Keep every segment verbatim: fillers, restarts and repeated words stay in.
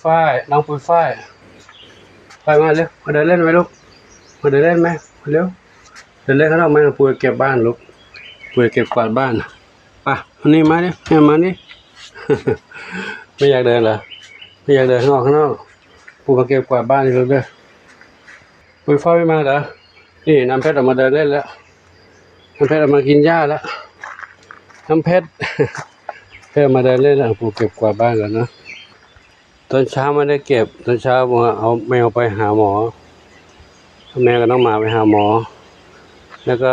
ฝ้าย น้องปุยฝ้าย ฝ้ายมาเร็ว มาเดินเล่นไหมลูก มาเดินเล่นไหม มาเร็ว เดินเล่นข้างนอกไหม ปุยเก็บบ้านลูก ปุยเก็บกวาดบ้าน ไป มานี่มาดิ เนี่ยมานี่ ไม่อยากเดินเหรอ ไม่อยากเดินข้างนอก ข้างนอก ปุยมาเก็บกวาดบ้านนี่ลูกเด้อ ปุยฝ้ายไม่มาเหรอ นี่น้ำเพชรออกมาเดินเล่นแล้ว น้ำเพชรออกมากินหญ้าแล้ว น้ำเพชร เพชรออกมาเดินเล่นแล้ว ปุยเก็บกวาดบ้านก่อนนะ ตอนเช้าไม่ได้เก็บ ตอนเช้าผมเอาแมวไปหาหมอ แมวกับน้องหมาไปหาหมอ แล้วก็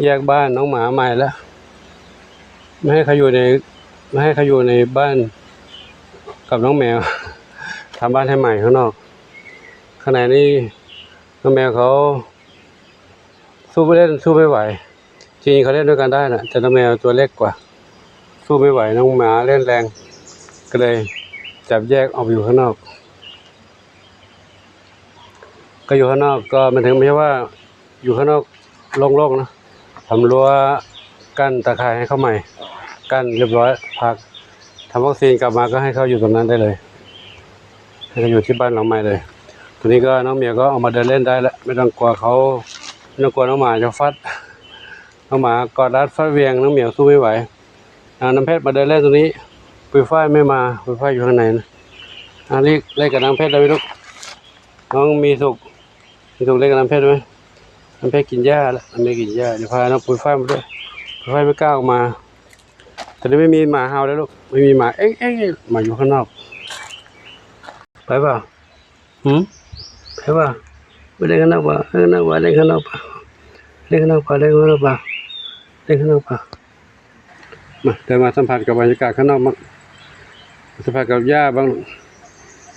แยกบ้านน้องหมาใหม่แล้ว ไม่ให้เขาอยู่ใน ไม่ให้เขาอยู่ในบ้านกับน้องแมว ทำบ้านให้ใหม่ข้างนอก ข้างในนี่น้องแมวเขาสู้ไม่เล่น สู้ไม่ไหว จริงๆเขาเล่นด้วยกันได้นะ แต่น้องแมวตัวเล็กกว่า สู้ไม่ไหว น้องหมาเล่นแรง ก็เลยจับแยกออกไปอยู่ข้างนอก ก็อยู่ข้างนอกก็มันถึงไม่ใช่ว่าอยู่ข้างนอกโล่งๆนะ ทำรั้วกั้นตาข่ายให้เขาใหม่ กั้นเรียบร้อย พัก ทำวัคซีนกลับมาก็ให้เขาอยู่ตรงนั้นได้เลย ให้เขาอยู่ที่บ้านหลังใหม่เลย ตอนนี้ก็น้องเหมียวก็ออกมาเดินเล่นได้แล้ว ไม่ต้องกลัวเขา ไม่ต้องกลัวน้องหมาจะฟัด น้องหมากอดรัดฟัดเหวี่ยง น้องเหมียวสู้ไม่ไหว อ่า น้ำเพชรมาเดินเล่นตรงนี้ ปุยฝ้ายไม่มา ปุยฝ้ายอยู่ข้างในนะ อ่า เล่น เล่นกับน้ำเพชรได้ไหมลูก น้องมีสุข มีสุขเล่นกับน้ำเพชรไหม น้ำเพชรกินหญ้าแล้ว น้ำเพชรกินหญ้า เดี๋ยวพาน้องปุยฝ้ายมาด้วย ปุยฝ้ายไม่กล้าออกมา ตอนนี้ไม่มีหมาเห่าแล้วลูก ไม่มีหมา เอ๊ะเอ๊ะเอ๊ะ หมาอยู่ข้างนอก ไปเปล่า หืม ไปเปล่า ไปเล่นข้างนอกเปล่า เล่นข้างนอกเปล่า เล่นข้างนอกเปล่า เล่นข้างนอกเปล่า เล่นข้างนอกเปล่า มา เดินมาสัมผัสกับบรรยากาศข้างนอกบ้าง สัมผัสกับหญ้าบ้าง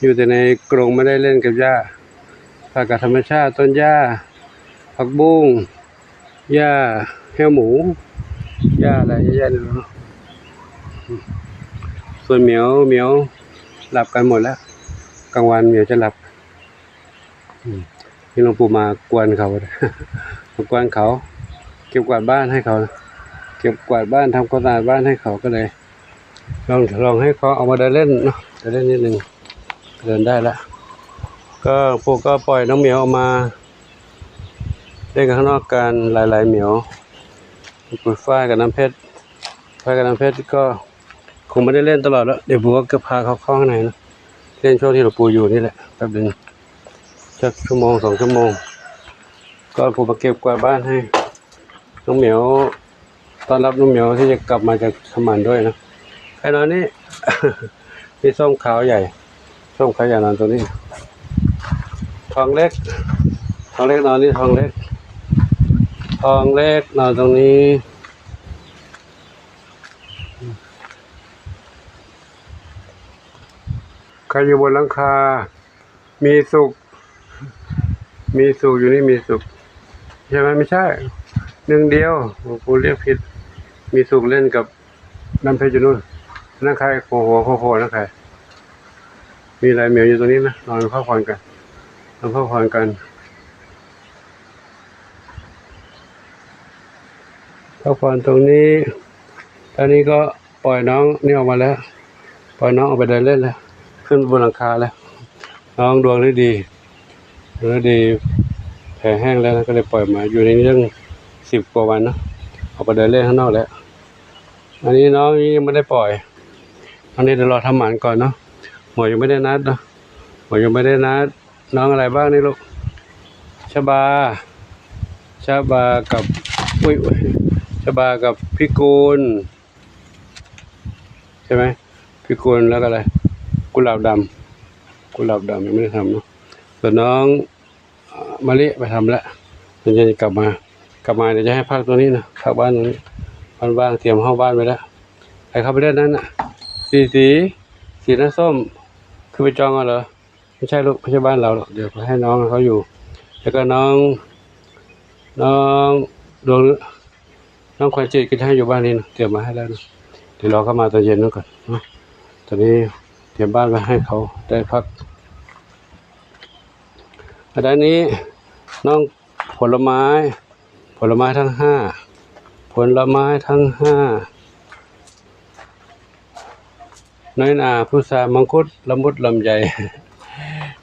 อยู่แต่ในกรงไม่ได้เล่นกับหญ้า สัมผัสกับธรรมชาติ ต้นหญ้า ผักบุ้ง หญ้า แห้วหมู หญ้าอะไรเยอะแยะเลยเนาะ ส่วนเหมียว เหมียวหลับกันหมดแล้ว กลางวันเหมียวจะหลับ อืม นี่หลวงปู่มากวนเขา มากวนเขา เก็บกวาดบ้านให้เขา เก็บกวาดบ้าน ทำความสะอาดบ้านให้เขา ก็เลย ลอง ลองให้เขาออกมาเดินเล่นเนาะ เดินเล่นนิดนึง เดินได้ละ ก็ปู่ก็ปล่อยน้องเหมียวออกมา เล่นกันข้างนอกกัน หลายๆเหมียว ปุยฝ้ายกับน้ำเพชร ฝ้ายกับน้ำเพชรก็คงไม่ได้เล่นตลอดแล้ว เดี๋ยวปู่ก็พาเขาเข้าข้างในนะ เล่นช่วงที่หลวงปู่อยู่นี่แหละ แป๊บนึง สักชั่วโมงสองชั่วโมง ก็ปู่มาเก็บกวาดบ้านให้ น้องเหมียว ต้อนรับน้องเหมียวที่จะกลับมาจากสมานด้วยนะ ไอ้นอนนี่ มีส้มขาวใหญ่ ส้มขาวใหญ่นอนตรงนี้ ทองเล็ก ทองเล็กนอนนี่ ทองเล็ก ทองเล็กนอนตรงนี้ ใครอยู่บนหลังคา มีสุข มีสุขอยู่นี่ มีสุข ใช่ไหม ไม่ใช่ หนึ่งเดียว กูเรียกผิด มีสุขเล่นกับน้ำเพชรอยู่นู่น นั่นใคร โคโห โคโห นั่นใคร มีหลายเหมียวอยู่ตรงนี้นะ นอนพักผ่อนกัน นอนพักผ่อนกัน พักผ่อนตรงนี้ ตอนนี้ก็ปล่อยน้องนี่ออกมาแล้ว ปล่อยน้องออกไปเดินเล่นแล้ว ขึ้นบนหลังคาแล้ว น้องดวงฤดี ฤดีแผลแห้งแล้วนะ ก็เลยปล่อยมา อยู่ในนี้ตั้งสิบกว่าวันเนาะ ออกไปเดินเล่นข้างนอกแล้ว อันนี้น้องยังไม่ได้ปล่อย อันนี้เดี๋ยวรอทำหมันก่อนเนาะ หมอยังไม่ได้นัดเนาะ หมอยังไม่ได้นัด น้องอะไรบ้างนี่ลูก ชบา ชบากับ อุ้ย อุ้ย ชบากับพิกุล ใช่ไหม พิกุล แล้วก็อะไร กุหลาบดำ กุหลาบดำยังไม่ได้ทำเนาะ ส่วนน้อง เอ่อ มะลิไปทำแล้ว ตอนเย็นกลับมา กลับมาเดี๋ยวจะให้พักตรงนี้นะ พักบ้านตรงนี้ บ้านว่าง เตรียมห้องบ้านไว้แล้ว ให้เขาไปเล่นนั่นน่ะ สี สี สีน้ำส้ม คือไปจองเอาเหรอ ไม่ใช่ลูก ไม่ใช่บ้านเราหรอก เดี๋ยวไปให้น้องเขาอยู่ แล้วก็น้อง น้องดวง น้องขวัญจิตก็จะให้อยู่บ้านนี้นะ เตรียมมาให้แล้วนะ เดี๋ยวรอเขามาตอนเย็นนั่นก่อนเนาะ ตอนนี้เตรียมบ้านไว้ให้เขาได้พัก อันนี้น้องผลไม้ ผลไม้ทั้งห้า ผลไม้ทั้งห้า น้อยนา พุทรา มังคุด ละมุด ลำไย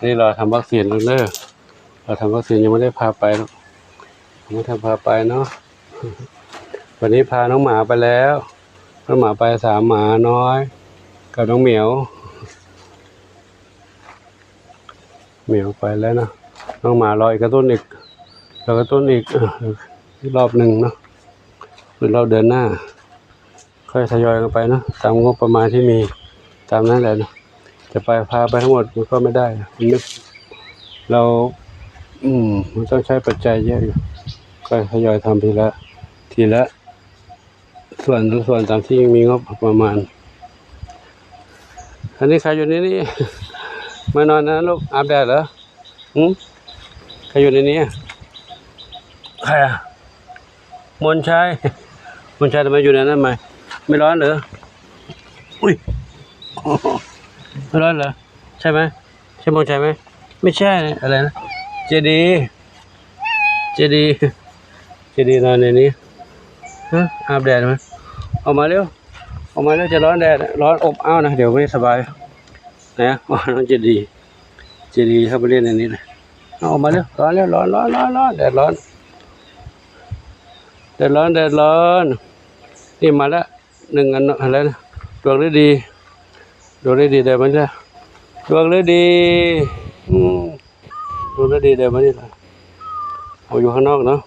นี่รอทำวัคซีนเด้อ รอทำวัคซีน ยังไม่ได้พาไปหรอก ยังไม่ได้พาไปเนาะ วันนี้พาน้องหมาไปแล้ว น้องหมาไปสาม หมาน้อย กับน้องเหมียว เหมียวไปแล้วเนาะ น้องหมารออีกกระตุ้นอีก รอกระตุ้นอีก เอ่อ อีกรอบหนึ่งเนาะ เป็นรอบเดือนหน้า ค่อยทยอยกันไปเนาะ ตามงบประมาณที่มี ตามนั้นแหละเนาะ จะไปพาไปทั้งหมดมันก็ไม่ได้ มันไม่ เรา อืม มันต้องใช้ปัจจัยเยอะอยู่ ก็ทยอยทำทีละ ทีละ ส่วน ส่วนตามที่มีงบประมาณ อันนี้ใครอยู่ในนี้ มานอนนะลูก อาบแดดเหรอ หืม ใครอยู่ในนี้อะ ใครอะ มนชัย มนชัยทำไมอยู่ในนั้นมา ไม่ร้อนเหรอ อุ้ย ไม่ร้อนเหรอ ใช่ไหม ใช่มนชัยไหม ไม่ใช่ อะไรนะ เจดี เจดี เจดีนอนในนี้ ฮะ อาบแดดไหม ออกมาเร็ว ออกมาเร็ว จะร้อนแดด ร้อนอบอ้าวนะ เดี๋ยวไม่สบาย นะ อ๋อ น้องเจดี เจดีเข้าไปเล่นในนี้นะ เอาออกมาเร็ว ร้อนเร็ว ร้อน ร้อน ร้อน ร้อน แดดร้อน แดดร้อน แดดร้อน นี่มาแล้ว หนึ่งอันเนาะ อะไรนะ ดวงฤดี ดวงฤดีเดินมานี่ละ ดวงฤดี อืม ดวงฤดีเดินมานี่ละ โอ้ อยู่ข้างนอกเนาะ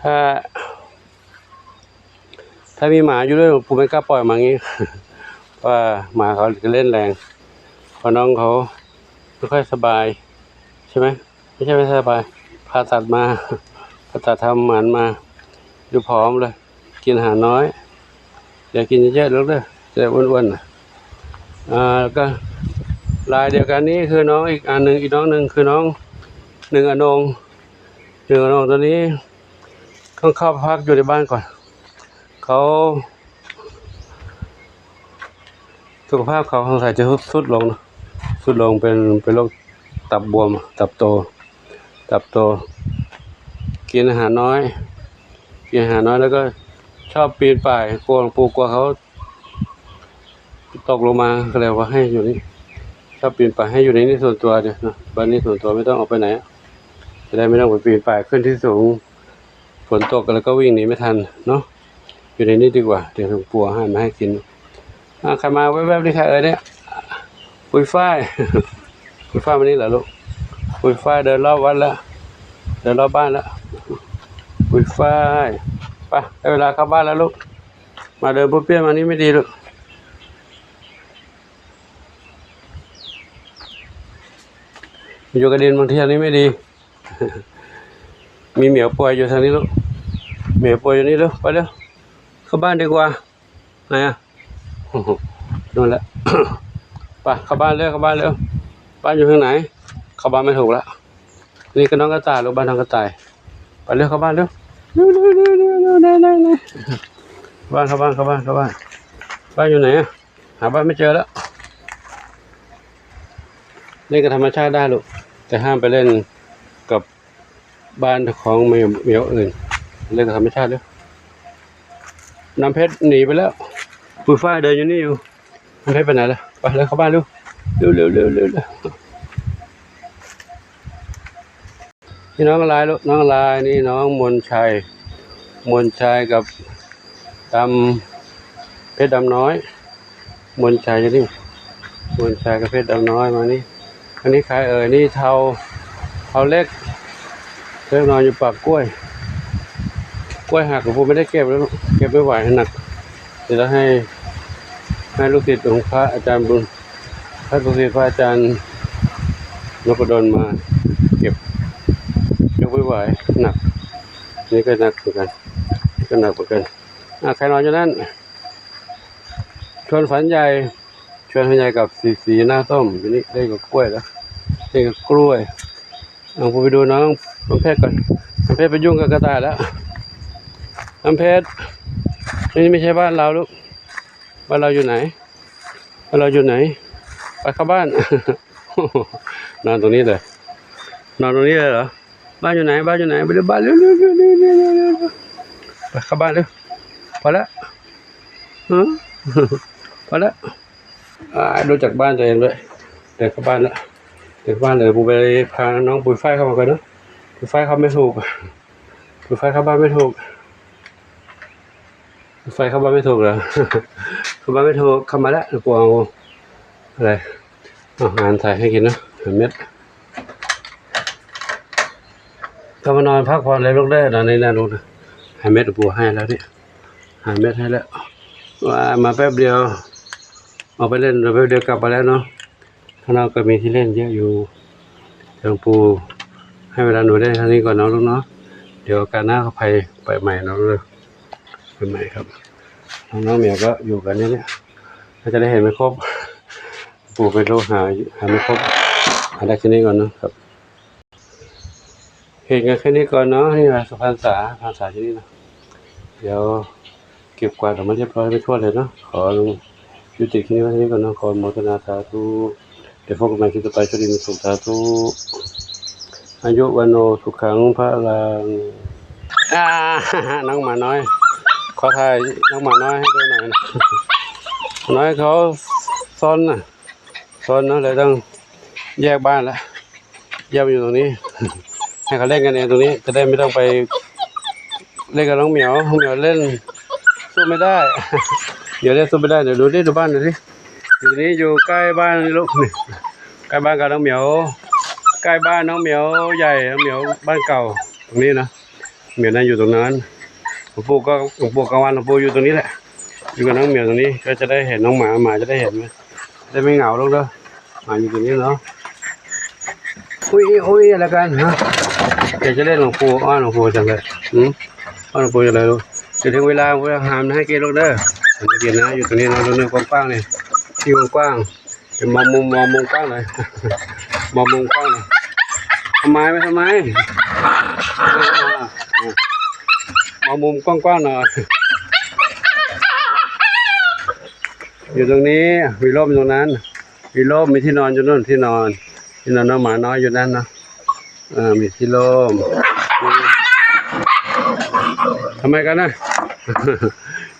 ถ้า ถ้ามีหมาอยู่ด้วย กูไม่กล้าปล่อยมางี้ ว่าหมาเขาจะเล่นแรง เพราะน้องเขาไม่ค่อยสบาย ใช่ไหม ไม่ใช่ไม่สบาย ผ่าตัดมา ผ่าตัดทำหมันมา ดูผอมเลย กินอาหารน้อย อย่ากินเยอะๆ ลูกเด้อ จะอ้วนๆ น่ะ อ่า แล้วก็ลายเดียวกันนี่คือน้องอีกอันหนึ่ง อีกน้องหนึ่งคือน้องหนึ่งอนง หนึ่งอนงตัวนี้ ต้องเข้าพักอยู่ในบ้านก่อน เขา สุขภาพเขาสงสัยจะทรุดลงเนอะ ทรุดลงเป็น เป็นโรคตับบวม ตับโต ตับโต กินอาหารน้อย กินอาหารน้อย แล้วก็ชอบปีนป่าย กลัวหลวงปู่ กลัวเขาตกลงมา ก็เลยว่าให้อยู่นี่ ชอบปีนป่าย ให้อยู่ในนี่ส่วนตัวเดียวนะ บ้านนี้ส่วนตัว ไม่ต้องออกไปไหนอะ จะได้ไม่ต้องไปปีนป่ายขึ้นที่สูง ฝนตกแล้วก็วิ่งหนีไม่ทันเนาะ อยู่ในนี้ดีกว่า เดี๋ยวหลวงปู่เอาอาหารมาให้กิน อ่ะ ใครมาแวบๆ นี่ใครเอ่ยเนี่ย ปุยฝ้าย ปุยฝ้ายมานี่เหรอลูก ปุยฝ้ายเดินรอบวัดแล้ว เดินรอบบ้านแล้ว ปุยฝ้าย ไป ได้เวลาเข้าบ้านแล้วลูก มาเดินป้วนเปี้ยนมานี่ไม่ดีลูก อยู่กับดินบางทีอันนี้ไม่ดี มีเหมียวป่วยอยู่ทางนี้ลูก เหมียวป่วยอยู่นี่ลูก ไปเร็ว เข้าบ้านดีกว่า ไหนอะ โอ้โห นู่นแหละ ไป เข้าบ้านเร็ว เข้าบ้านเร็ว บ้านอยู่ทางไหน เข้าบ้านไม่ถูกละ นี่ก็น้องกระต่ายลูก บ้านน้องกระต่าย ไปเร็ว เข้าบ้านเร็ว เร็ว เร็ว เร็ว เร็ว เร็ว เร็ว เร็ว เร็ว บ้าน เข้าบ้าน เข้าบ้าน เข้าบ้าน บ้านอยู่ไหนอะ หาบ้านไม่เจอแล้ว เล่นกับธรรมชาติได้ลูก แต่ห้ามไปเล่นกับบ้านของแมว แมวอื่น เล่นกับธรรมชาติเร็ว น้ำเพชรหนีไปแล้ว ปุยฝ้ายเดินอยู่นี่อยู่ น้ำเพชรไปไหนล่ะ ไปเลยเข้าบ้านเร็ว เร็ว เร็ว เร็ว เร็ว เร็ว นี่น้องลายลูก น้องลาย นี่น้องมนชัย มนชัยกับดำ เพชรดำน้อย มนชัยอยู่นี่ มนชัยกับเพชรดำน้อยมานี่ อันนี้ใครเอ่ย นี่เทา เทาเล็ก เล็กนอนอยู่ปากกล้วย กล้วยหัก หลวงปู่ไม่ได้เก็บแล้ว เก็บไม่ไหว หนัก เดี๋ยวให้ ให้ลูกศิษย์ของพระอาจารย์บุญ ให้ลูกศิษย์พระอาจารย์นพดลมาเก็บ ยกไม่ไหว หนัก นี่ก็หนักเหมือนกัน ก็หนักเหมือนกัน อ่ะ ใครนอนอยู่นั่น ชวนฝันใหญ่ ชวนฝันใหญ่กับสีสีหน้าส้ม ทีนี้ได้กับกล้วยแล้ว ได้กับกล้วย เอาไปดูน้องน้ำเพชรก่อน น้ำเพชรไปยุ่งกับกระต่ายแล้ว น้ำเพชร นี่ไม่ใช่บ้านเราลูก บ้านเราอยู่ไหน บ้านเราอยู่ไหน ไปเข้าบ้าน นอนตรงนี้เลย นอนตรงนี้เลยเหรอ บ้านอยู่ไหน บ้านอยู่ไหน ไปดูบ้านเร็ว เร็ว เร็ว เร็ว เร็ว เร็ว เร็ว ไปเข้าบ้านเร็ว พอแล้ว ฮะ พอแล้ว อ่า รู้จักบ้านตัวเองด้วย เดินเข้าบ้านละ เดินเข้าบ้านเลย ปู่ไปพาน้องปุยฝ้ายเข้ามาก่อนเนาะ ปุยฝ้ายเข้าไม่ถูก ปุยฝ้ายเข้าบ้านไม่ถูก ปุยฝ้ายเข้าบ้านไม่ถูกเหรอ เข้าบ้านไม่ถูก เข้ามาแล้ว ปู่เอาอะไร เอาอาหารใส่ให้กินเนาะ อาหารเม็ด เข้ามานอนพักผ่อนเลยลูกเด้อ นอนในนั้นลูกนะ อาหารเม็ดปู่ให้แล้วเนี่ย อาหารเม็ดให้แล้ว ว่ามาแป๊บเดียว ออกไปเล่นแป๊บเดียวกลับมาแล้วเนาะ ข้างนอกก็มีที่เล่นเยอะอยู่ หลวงปู่ให้เวลาหนูได้เท่านี้ก่อนเนาะลูกเนาะ เดี๋ยวโอกาสหน้าก็ไป ไปใหม่เนาะลูก ไปใหม่ครับ น้องๆเหมียวก็อยู่กันเนี่ย ก็จะได้เห็นไม่ครบ ปู่ไปดูหา หาไม่ครบ หาได้แค่นี้ก่อนเนาะครับ เห็นกันแค่นี้ก่อนเนาะ นี่แหละสุพรรณษา พรรษาที่นี่เนาะ เดี๋ยวเก็บกวาดออกมาเรียบร้อยไปทั่วเลยเนาะ ขอลงยุติคลิปนี้ไว้เท่านี้ก่อนเนาะ ขออนุโมทนาสาธุ เดี๋ยวพบกันใหม่คลิปต่อไป โชคดีมีสุข สาธุ อายุวัณโณ สุขัง พลัง อ่า น้องหมาน้อย ขอถ่ายน้องหมาน้อยให้ดูหน่อยนะ น้อยเขาซนน่ะ ซนเนาะ เลยต้องแยกบ้านละ แยกมาอยู่ตรงนี้ ให้เขาเล่นกันเองตรงนี้ จะได้ไม่ต้องไปเล่นกับน้องเหมียว น้องเหมียวเล่นสู้ไม่ได้ เดี๋ยวเล่นสู้ไม่ได้ เดี๋ยวดูดิ ดูบ้านดูดิ อยู่ตรงนี้ อยู่ใกล้บ้านลูกนี่ ใกล้บ้านกับน้องเหมียว ใกล้บ้านน้องเหมียวใหญ่ น้องเหมียวบ้านเก่า ตรงนี้นะ เหมียวนั่งอยู่ตรงนั้น หลวงปู่ก็ หลวงปู่กลางวัน หลวงปู่อยู่ตรงนี้แหละ อยู่กับน้องเหมียวตรงนี้ ก็จะได้เห็นน้องหมา หมาจะได้เห็นไหม ได้ไม่เหงาลูกเด้อ หมาอยู่ตรงนี้เนาะ อุ้ยอุ้ยอะไรกันฮะ อยากจะเล่นหลวงปู่ อ้อนหลวงปู่จังเลย หืม อ้อนหลวงปู่จังเลยลูก จะถึงเวลา เวลาหามนะ ให้กินลูกเด้อ ให้กินนะ อยู่ตรงนี้นะ ตรงนี้กว้างๆเลย ที่กว้างๆ เป็นมองมุม มองมุมกว้างหน่อย มองมุมกว้างหน่อย ทำไมไม่ทำไม มองมุมกว้างๆหน่อย อยู่ตรงนี้ มีร่มตรงนั้น มีร่ม มีที่นอนอยู่นู่น ที่นอน ที่นอนน้องหมาน้อยอยู่นั่นนะ เออ มีที่ร่ม มี ทำไมกันนะ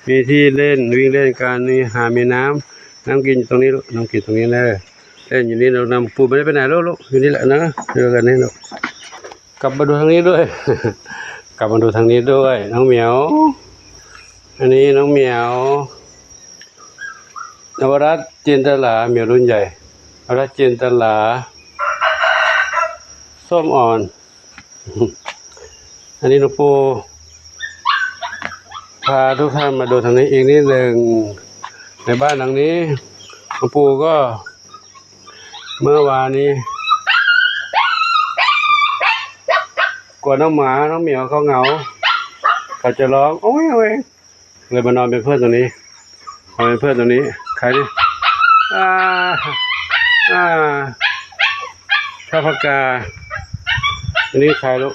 มีที่เล่น วิ่งเล่นกัน นี่หามีน้ำ น้ำกินอยู่ตรงนี้ลูก น้ำกินตรงนี้เลย เล่นอยู่นี่ลูก น้ำปูไม่ได้ไปไหนลูก ลูก อยู่นี่แหละนะ อยู่กันนี่ลูก กลับมาดูทางนี้ด้วย กลับมาดูทางนี้ด้วย น้องเหมียว อันนี้น้องเหมียว นวรัตน์จินตลา เหมียวรุ่นใหญ่ นวรัตน์จินตลา ส้มอ่อน อันนี้หลวงปู่ พาทุกท่านมาดูทางนี้อีกนิดหนึ่ง ในบ้านหลังนี้ หลวงปู่ก็ เมื่อวานนี้ กลัวน้องหมา น้องเหมียวเขาเหงา เขาจะร้อง โอ้ยโอ้ย เลยมานอนเป็นเพื่อนตรงนี้ นอนเป็นเพื่อนตรงนี้ ใครนี่ อ่า อ่า ชอบปากกา อันนี้ใครลูก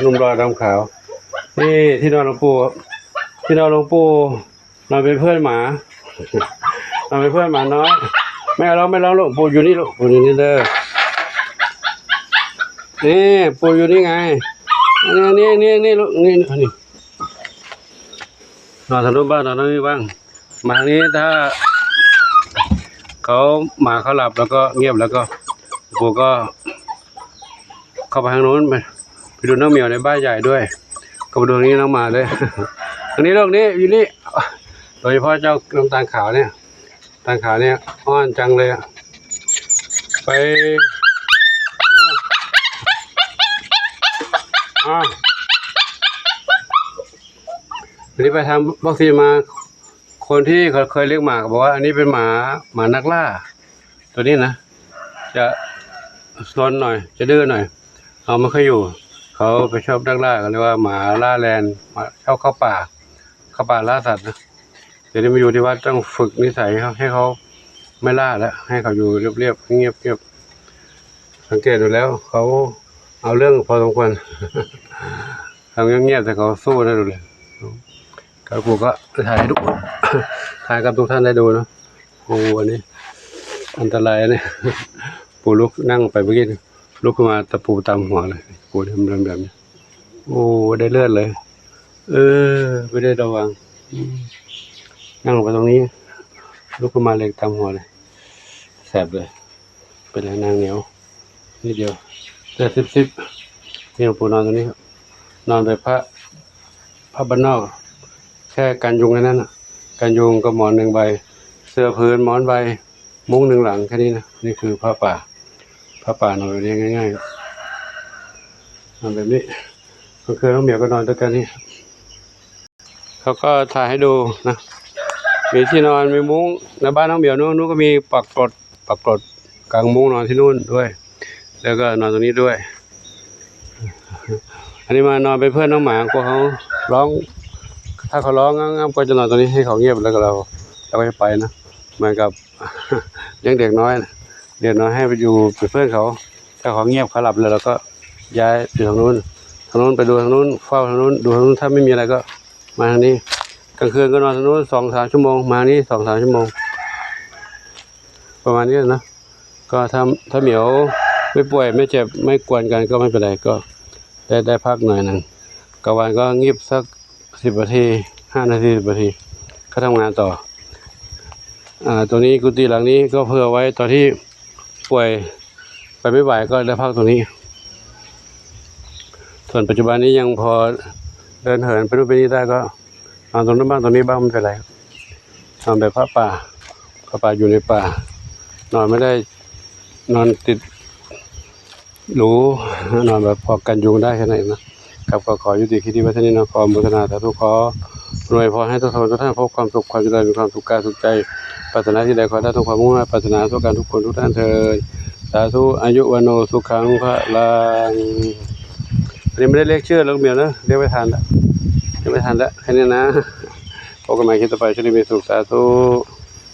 หนุ่มหล่อดำขาว นี่ที่นอนหลวงปู่ ที่นอนหลวงปู่ นอนเป็นเพื่อนหมา นอนเป็นเพื่อนหมาน้อย ไม่เอาแล้ว ไม่ร้องลูก ปู่อยู่นี่ลูก ปู่อยู่นี่เด้อ นี่ ปู่อยู่นี่ไง นี่ นี่ นี่ นี่ลูก นี่ นี่ นอนทางนู้นบ้าง นอนทางนี้บ้าง มาทางนี้ ถ้า เขา หมาเขาหลับแล้วก็เงียบแล้วก็ ปู่ก็ เข้าไปทางนู้นไป ไปดูน้องเหมียวในบ้านใหญ่ด้วย ก็ไปดูทางนี้น้องหมาด้วย ทางนี้ลูกนี้ อยู่นี่ โดยเฉพาะเจ้าน้ำตาลขาวเนี่ย ตาลขาวเนี่ย อ้อนจังเลยอะ ไป อ่ะ วันนี้ไปทำวัคซีนมา คนที่เขาเคยเลี้ยงหมาก็บอกว่า อันนี้เป็นหมา หมานักล่า ตัวนี้นะ จะซนหน่อย จะดื้อหน่อย เอาไม่ค่อยอยู่ เขาไปชอบนักล่า เขาเรียกว่าหมาล่าแลนด์ หมาชอบเข้าป่า เข้าป่าล่าสัตว์นะ เดี๋ยวนี้มาอยู่ที่วัดต้องฝึกนิสัยเขา ให้เขาไม่ล่าแล้ว ให้เขาอยู่เรียบๆ เงียบๆ สังเกตดูแล้ว เขาเอาเรื่องพอสมควร ทำเงียบๆ แต่เขาสู้นะ ดูเลย ครับ ปู่ก็ถ่ายให้ทุก ถ่ายกับทุกท่านได้ดูเนาะ โอ้ อันนี้ อันตรายนะเนี่ย ปู่ลุกนั่งไปเมื่อกี้ ลุกขึ้นมาตะปูตำหัวเลย ปู่ทำแบบนี้ โอ้ ได้เลือดเลย เออ ไม่ได้ระวัง อืม นั่งลงไปตรงนี้ ลุกขึ้นมาเลยตามหัวเลย แสบเลย เป็นแรงนางเหนียว นิดเดียว แต่สิบสิบ นี่หลวงปู่นอนตรงนี้ครับ นอนแบบพระ พระบ้านนอก แค่กันยุงแค่นั้นน่ะ กันยุงกับหมอนหนึ่งใบ เสื่อผืนหมอนใบ มุ้งหนึ่งหลังแค่นี้นะ นี่คือพระป่า พระป่านอนแบบนี้ง่ายๆ นอนแบบนี้ กลางคืนน้องเหมียวก็นอนด้วยกันนี่ เขาก็ถ่ายให้ดูนะ มีที่นอน มีมุ้ง ในบ้านน้องเหมียวนู้น นู้นก็มีปักกลด ปักกลดกางมุ้งนอนที่นู่นด้วย แล้วก็นอนตรงนี้ด้วย อันนี้มานอนเป็นเพื่อนน้องหมา กลัวเขาร้อง ถ้าเขาร้องงับๆ ก็จะนอนตรงนี้ให้เขาเงียบ แล้วก็เรา เราก็จะไปนะ เหมือนกับ เลี้ยงเด็กน้อยนะ เด็กน้อยให้ไปอยู่เป็นเพื่อนเขา ถ้าเขาเงียบเขาหลับแล้วเราก็ย้ายไปทางนู้น ทางนู้นไปดูทางนู้น เฝ้าทางนู้น ดูทางนู้น ถ้าไม่มีอะไรก็มาทางนี้ กลางคืนก็นอนทางนู้นสองสามชั่วโมง มานี่สองสามชั่วโมง ประมาณนี้นะ ก็ถ้า ถ้าเหมียวไม่ป่วยไม่เจ็บไม่กวนกันก็ไม่เป็นไร ก็ได้ ได้พักหน่อยหนึ่ง กลางวันก็งีบสักสิบนาที ห้านาที สิบนาที ก็ทำงานต่อ อ่า ตรงนี้กุฏิหลังนี้ก็เผื่อไว้ตอนที่ป่วยไปไม่ไหวก็ได้พักตรงนี้ ส่วนปัจจุบันนี้ยังพอเดินเหินไปนู่นไปนี่ได้ก็นอนตรงนั้นบ้างตรงนี้บ้างไม่เป็นไร นอนแบบพระป่า พระป่าอยู่ในป่า นอนไม่ได้ นอนติดหรู นอนแบบพอกันยุงได้แค่นั้นเองนะ ครับ ก็ขอยุติคลิปนี้ไว้เท่านี้นะ ขออนุโมทนาสาธุ ขออวยพรให้ทุกคนทุกท่านพบความสุขความเจริญ มีความสุขกายสุขใจ ปรารถนาสิ่งใดขอได้สมความมุ่งมา่ปรารถนาทุกการทุกคนทุกท่านเทอญ สาธุ อายุวัณโณสุขังพลัง อันนี้ไม่ได้เรียกชื่อแล้วเหมียวนะ เรียกไม่ทันละ เรียกไม่ทันละ แค่นี้นะ พบกันใหม่คลิปต่อไป โชคดีมีสุข สาธุ